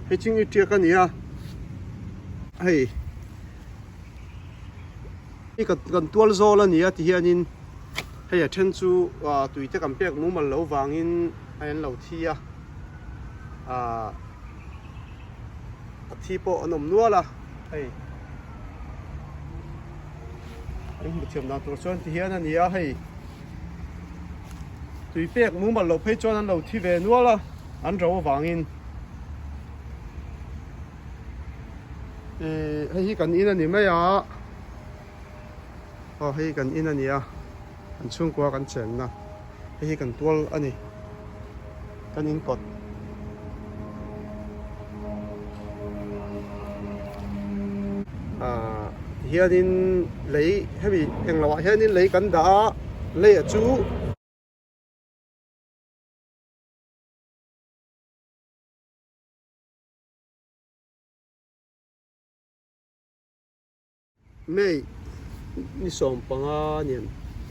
Hei ching i tiak a ni a, hei hi kan tual zawl a ni a ti hianin hei a then chu ah tui te kan pek mumal lo vangin hei an lo thi a ah a thi pawh an awm nual a hei an hmuh thiam dan tur chuan ti hian a ni a hei tui pek mumal loh phei chuan an lo thi ve nual a an ro avangin Ihh hei hi kan in a ni mai a aw hei kan in a ni a kan chhungkua kan chenna hei hi kan tual a ni kan in kawt. Ahh hianin lei hemi englo ah hianin lei kan dah a lei ah chu. May ni 15 nian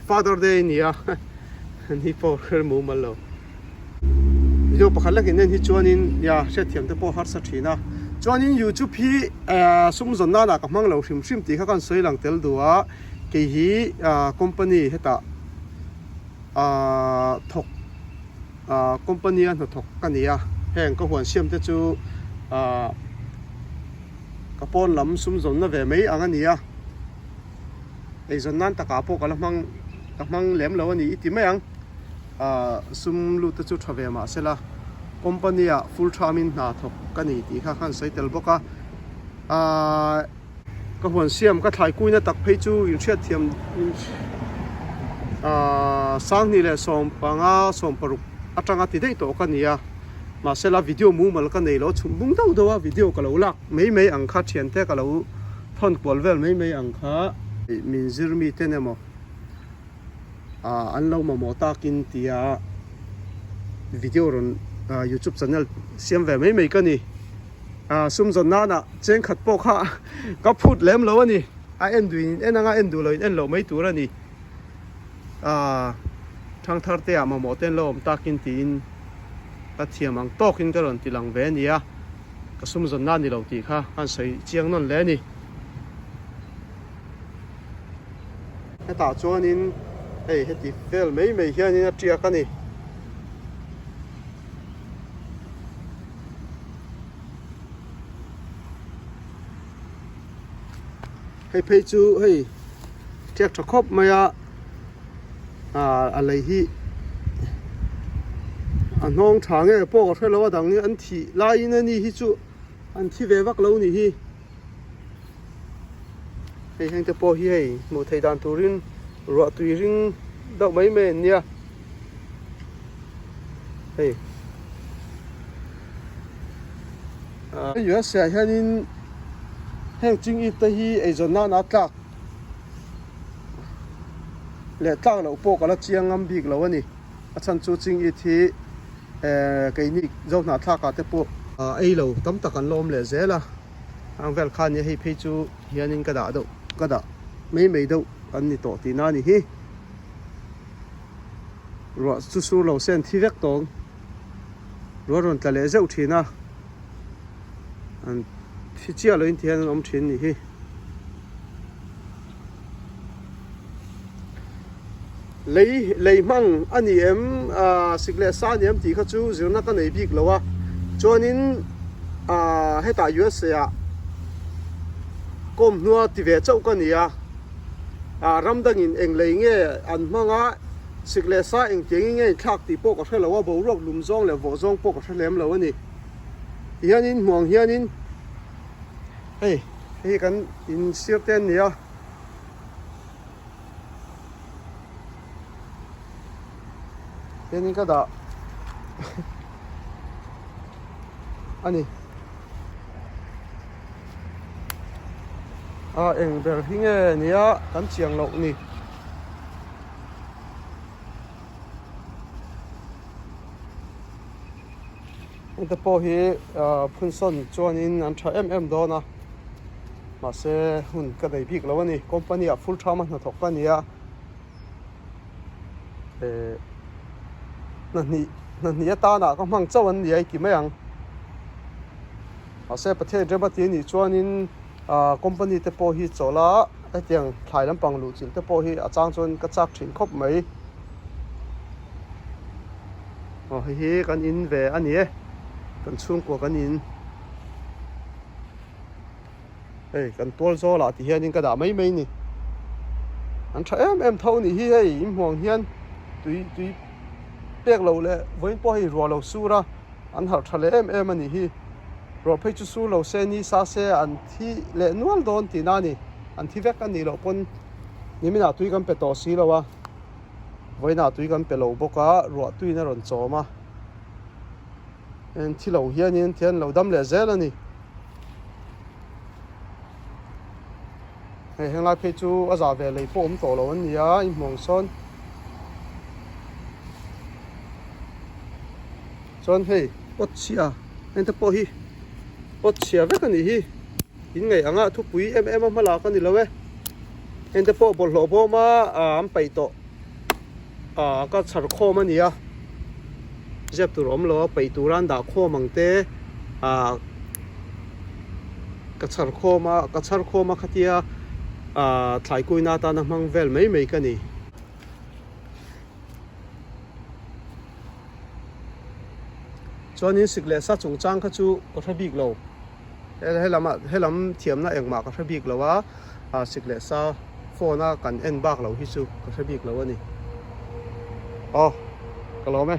Father Day ni a ni pawh hre mumal lo video pakhat lek in en hi chuanin nia hriatthiam te pawh harsa thin a chuanin youtube hi sum zawn nan ah ka hmang lo hrim hrim tih kha ka han sawi lang tel duh a kei hi company hetah thawk ahh company a hnathawk ka ni a heng ka huan siam te chu ahh ka pawn lam sum zawnna ve mai ang a ni a eizawn nan takah pawh ka la hmang ka hmang lem lo a ni i ti mai ang ahh sum lut te chu tha ve mah se la company ah full time in hna thawk ka ni tih kha khan sawi tel bawk a ahh. Ka huan siam ka thlai kuina tak phei chu inhriat thiam aaa 2015 16 atanga ti daih tawh ka ni a mahse la video mumal ka nei lo chhum bung deuh deuh a video ka lo lak mai mai ang kha thiante ka lo thawn kual vel mai mai ang kha min zir mi ten emaw aaa an lo mamawh takin tia video rawn youtube channel siam ve mai mai ka ni. Ah sum zawn nana cheng khat pawh kha ka phut lem lo a ni a en duh in en anga en duh lo in en loh mai tur a ni ah thangthar te ah mamawh te an lo awm takin tiin ka thiam ang tawkin ka rawn ti lang ve a ni a ka sum zawn nan ni lo tih kha ka han sawi chiang nawn hle a ni. Hetah chuanin hei heti vel mai mai hianin a tiak a ni. Hei phei chu hei tiak tha khawp mai a ah a lei hi a hnawng tha nge pawh ka hre lo a dang hi an thih laiin a ni hi chu an thi ve vak lo nih hi hei heng te pawh hi hei hmuh theih dan turin ruah tui ring deuh mai mai an nia. Hei ah USA ah hianin heng ching it te hi eizawn nan a tlak leh tlak loh pawh ka la chiang ngam bik lo a ni a chhan chu ching it hi eh keini zo hnahthlak ah te pawh ah ei lo tam tak an la awm leh zel a ang vel khan hei phei chu hianin ka dah deuh ka dah mai mai deuh an ni tawh tihna a ni hi. Ruah chu sur lo se an thi vek tawng. Ruah rawn tla leh zeuh thin a. An thi chiah loin ti hian an awm thin nih hi. Lei lei hmang a ni em ah sik leh sa a ni em tih kha chu zirna ka nei bik lo a. Chuanin ah hetah USA ah kawm hnua ti ve chauh ka ni a. Ah ram dangin eng lei nge an hmang a, sik leh sa engtiangin nge inthlak tih pawh ka hre lo a, boruak lum zawng leh vawh zawng pawh ka hre lem lo a ni. Tihianin hmuang hianin hei hei hi kan in sir te an ni a. Hianin ka dah a ni. A eng ber hi nge nia kan chiang loh ni. Hengte pawh hi ah phun sawn chuanin an tha em em dawn a mahse hun ka nei bik lo a ni company ah full time a hnathawk ka ni a eh hna hnih hna hnih atana ka hmang chauh an ni a i ti mai ang. Mahse Pathian rem a ti anih chuanin ah company te pawh hi chawlh a hetiang thlai lampang luh chilh te pawh hi a chang chuan ka chak thin khawp mai. Aw hei hi kan in ve a ni e kan chhungkua kan in hei kan tual zawl ah ti hianin ka dah mai mai a ni an tha em em tho a nih hi hei in hmuh ang hian tui tui pek loh leh vawiin pawh hei ruah lo sur a an harh tha leh em em a nih hi ruah phei chu sur lo se ni sa se an thi leh nual dawn tihna a ni an thi vek a nih loh pawn niminah tui kan pe tawh si lo a. Vawiinah tui kan pe lo bawk a, ruah tuiin a rawn chawm a, thi lo hianin thi an lo dam leh zel a ni. Hei henglai phei chu a zah ve lei pawh awm tawh lo an ni a, i hmuh ang sawn. Chuan hei pot chhia heng te pawh hi pot chhia vek a nih hi in ngaih anga thupui em em a hma lak a ni lo e heng te pawh bawlhhlawh bawm a ah an paih tawh ah ka chhar khawm a ni a zep tur awm lo a paih tura an dah khawm ang te ah ka chhar khawm a ka chhar khawm a khatia ah thlai kuina atana hmang vel mai mai ka ni. Chuanin sik leh sa chungchang kha chu ka hre bik lo helamah helam thiamna engmah ka hre bik lo a ah sik leh sa phone a kan en bak lo hi chu ka hre bik lo a ni aw ka lawm e.